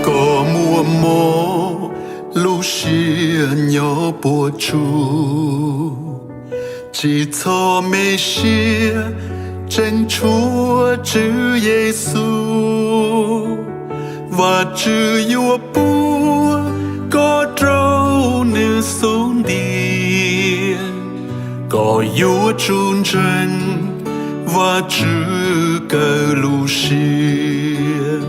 Koj muaj mob lub siab nyob puas tsuaj, tsis txhob me siab, tseem tshuav Tswv Yexus. Vajtswv yuav puag koj rau nws xub ntiag. Koj yuav tsum ntseeg Vajtswv kawg lub siab.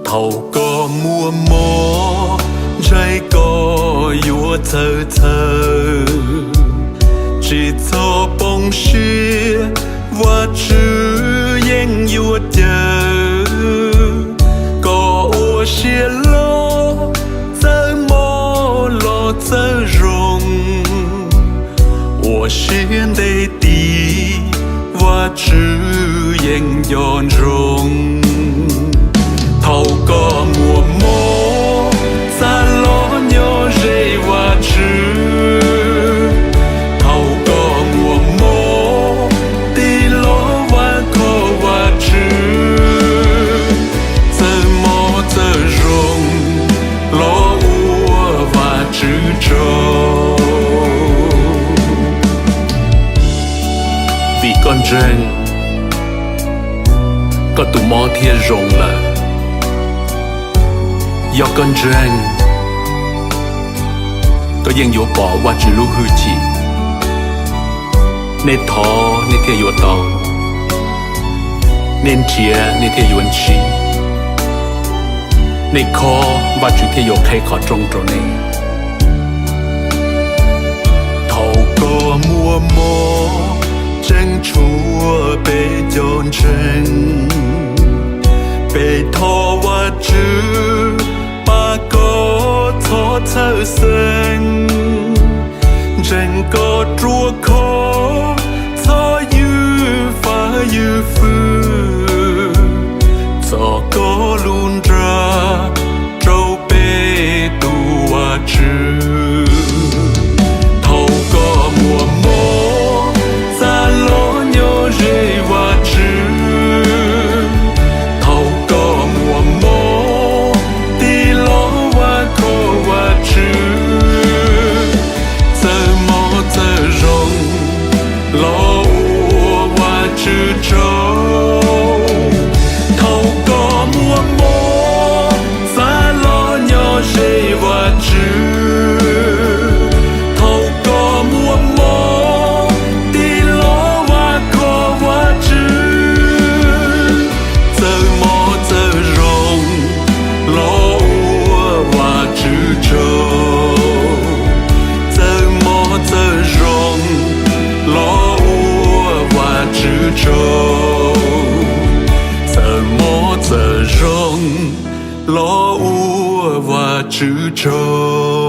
Thaum koj muaj mob, ntshai koj yuav txhawj txhawj, tsis txhob poob siab, Vajtswv yeej yuav cawm. Koj ua siab loj, txawm mob los txawm zoo, ua siab ntev tis, Vajtswv yeej nco ntsoov. Thaum koj muaj mob, txav los nyob ze Vajtswv. Thaum koj muaj mob, tig los vam khom Vajtswv. Txawm mob txawm zoo, los ua Vajtswv tsaug. Vim koj ntseeg, koj tus mob thiaj zoo lawm. Yog koj ntseeg, koj yeej yuav pom Vajtswv lub hwj chim. Nej thov, nej thiaj yuav tau; nej nrhiav, nej thiaj yuav ntsib; nej khob, Vajtswv thiaj yuav qheb qhov rooj rau nej. Thaum koj muaj mob, tseem tshuav peb cov ntseeg. Peb thov Vajtswv pab koj txhob txhawj xeeb, ntseeg koj ruaj khov, txhob ywj fab ywj fwj, txo koj lub nra rau peb tus Vajtswv. Thaum koj muaj mob, txav los nyob ze Vajtswv. Thaum koj muaj mob, tig los vam khom Vajtswv. Txawm mob txawm zoo, los ua Vajtswv tsaug. Thaum koj muaj mob, txav los nyob ze Vajtswv. Thaum koj muaj mob, tig los vam khom Vajtswv. Txawm mob txawm zoo, los ua Vajtswv tsaug. Txawm mob txawm zoo, los ua Vajtswv tsaug. Txawm mob txawm zoo, los ua Vajtswv tsaug.